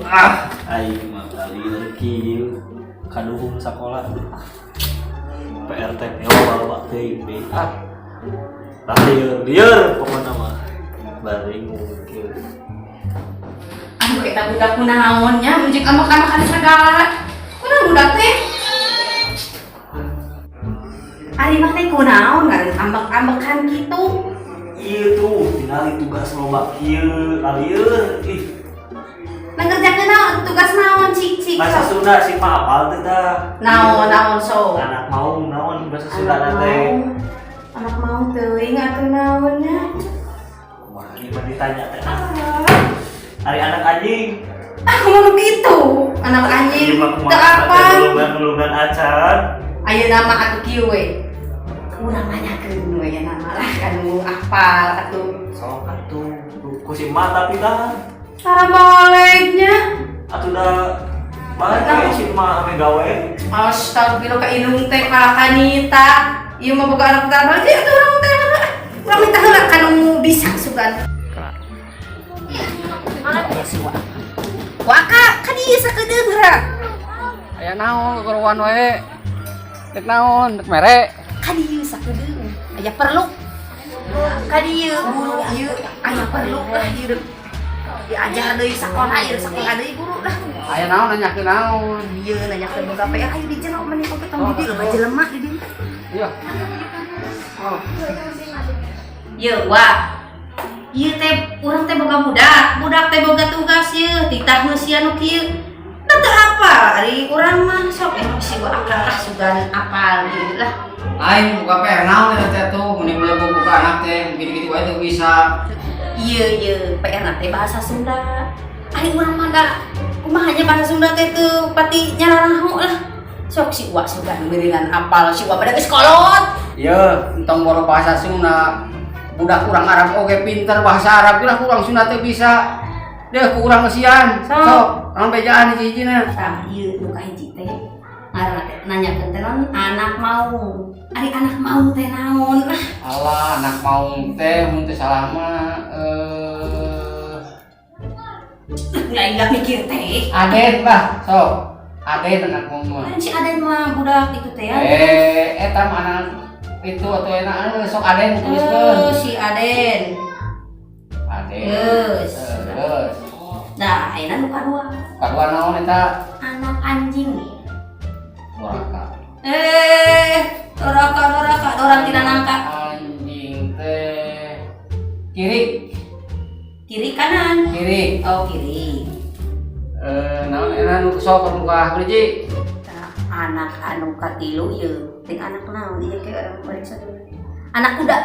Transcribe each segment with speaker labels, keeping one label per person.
Speaker 1: Ah, aing mah kali kieu kaduhung sakola. PR teh loba teuing deui ah. Lah, lieur lieur pokona mah. Baringung kieu.
Speaker 2: Aduh, eta budak kunaon nya, muncik ambek-ambekan segala. Kunaon budak teh? Ari mah teh kunaon ngaran ambek-ambekan kitu?
Speaker 1: Ieu tuh tingali tugas loba kieu, lalieun ih.
Speaker 2: Nah, ngerjakeun naon, tugas naon, cik cik?
Speaker 1: Bahasa
Speaker 2: Sok.
Speaker 1: Sunda sih mah apal teh tah.
Speaker 2: Naon naon sok?
Speaker 1: Anak maung naon bahasa Sunda
Speaker 2: Anak
Speaker 1: teh?
Speaker 2: maung. Anak maung teuing atuh naonnya.
Speaker 1: Kumaha ieu mah ditanya teh ah. Ari anak anjing.
Speaker 2: Ah, kumaha gitu? Anak anjing.
Speaker 1: Ieu mah
Speaker 2: Teu
Speaker 1: kumaha
Speaker 2: apa?
Speaker 1: Nulungan acan.
Speaker 2: Ayeuna mah atuh kieu we. Urang nanyakeun we ya nama lah kanu apal atuh.
Speaker 1: Sok atuh ku si emak tapi tah.
Speaker 2: Cara balegnya.
Speaker 1: Atuh da balik si emak ame gawe.
Speaker 2: Astagfirullah, ka indung teh kalakanita. Ieu mah boga anak teh balik atuh urang teh. Urang minta heula kanu bisa sugan. Waka, ka dieu sakedeung geura.
Speaker 3: Aya naon keruan wae? Rek naon? Rek mere?
Speaker 2: Ka dieu sakedeung. Aya perlu. Ka dieu guru ieu aya perlu lah ieu. Diajar deui sakola ieu, sakola deui guru lah.
Speaker 3: Aya naon, nanyakeun naon?
Speaker 2: Ieu nanyakeun boga PR, ayo di jero maneh oge tong di dieu, loba jelema di dieu.
Speaker 3: Iya.
Speaker 2: Oh. Ye, wah. Ieu teh urang teh boga budak, budak teh boga tugas ieu, titah ngeusian nu kieu. Da teu apal, ari urang mah sok si gua akal lah sugan apal ieu lah.
Speaker 3: Aing buka PR naon eta teh tuh, mending boleh buka anak teh gitu-gitu wae teu bisa.
Speaker 2: Ieu ieu PR na teh bahasa Sunda. Ari urang mah da kumaha nya bahasa Sunda teh teu pati nyararaho lah. Sok si Uwa sugan meureungan apal, si Uwa pada geus kolot.
Speaker 3: Ye, entong boro bahasa Sunda. Budak urang Arab oge pinter bahasa Arab lah, urang Sunda teu bisa. Deh ku urang ngeusian.
Speaker 2: Sok.
Speaker 3: Sok, naon bejaan hiji-hijina?
Speaker 2: Tah, ieu nu kahiji teh ngaranna teh nanyakeun teh naon anak maung. Ari anak maung teh naon lah?
Speaker 3: Alah, anak maung teh mun teu salah mah
Speaker 2: Nggak mikir teh.
Speaker 3: Aden lah, sok. Aden anak maung mah.
Speaker 2: Kan si Aden mah budak itu teh ya.
Speaker 3: Eh, eta mah anak itu atau enak sok Aden tuliskeun.
Speaker 2: Eh, si Aden.
Speaker 3: Aden.
Speaker 2: Geus.
Speaker 3: Geus.
Speaker 2: Nah, ayeuna nu kadua.
Speaker 3: Kadua naon eta?
Speaker 2: Anak anjing.
Speaker 3: Doraka.
Speaker 2: Eh, doraka doraka dorang tina nangka.
Speaker 3: Anjing teh kiri.
Speaker 2: Kiri kanan.
Speaker 3: Kiri.
Speaker 2: Oh, kiri.
Speaker 3: Eh, naon enak nu sok nu ka hiji?
Speaker 2: Tah, anak anu katilu ieu. Ting anak naon ieu ke urang periksa dulu. Anak kuda.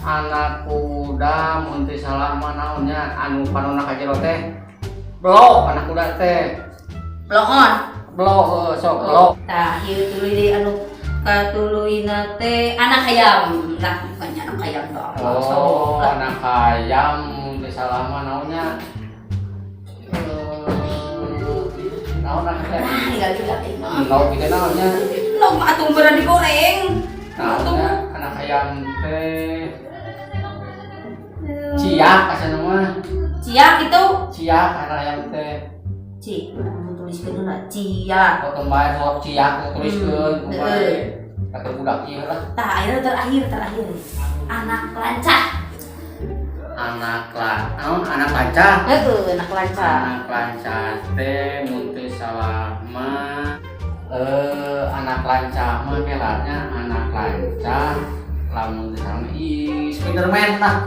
Speaker 3: Anak kuda mun teu salah mah naonnya anu panona ka jero teh? Blok anak kuda teh.
Speaker 2: Bloon.
Speaker 3: Blok heuh, sok blok.
Speaker 2: Tah, ieu tuluy deui anu katuluyna teh anak ayam. Lah, bukannya anak ayam doang.
Speaker 3: Oh,
Speaker 2: Sok.
Speaker 3: anak ayam mun teu salah mah naonnya? Eh, naon anak teh?
Speaker 2: Nah, tinggal juga teh mah.
Speaker 3: Endog gitu naonnya?
Speaker 2: Endog mah atuh beurang digoreng.
Speaker 3: Naonnya anak ayam teh? Ciak asana mah.
Speaker 2: Ciak itu.
Speaker 3: Ciak anak ayam teh.
Speaker 2: Ci, urang tuliskeun heula ciak.
Speaker 3: Oh, kembali sok ciak tuliskeun kembali. Kata budak ieu lah.
Speaker 2: Tah, akhirnya terakhir terakhir. Anak lancah.
Speaker 3: Anak lah, naon anak lancah?
Speaker 2: Heeh, anak lancah.
Speaker 3: Anak lancah teh mun teu salah mah anak lancah mah kelanya anak lancah lamun teu salah mah ih, Spiderman lah.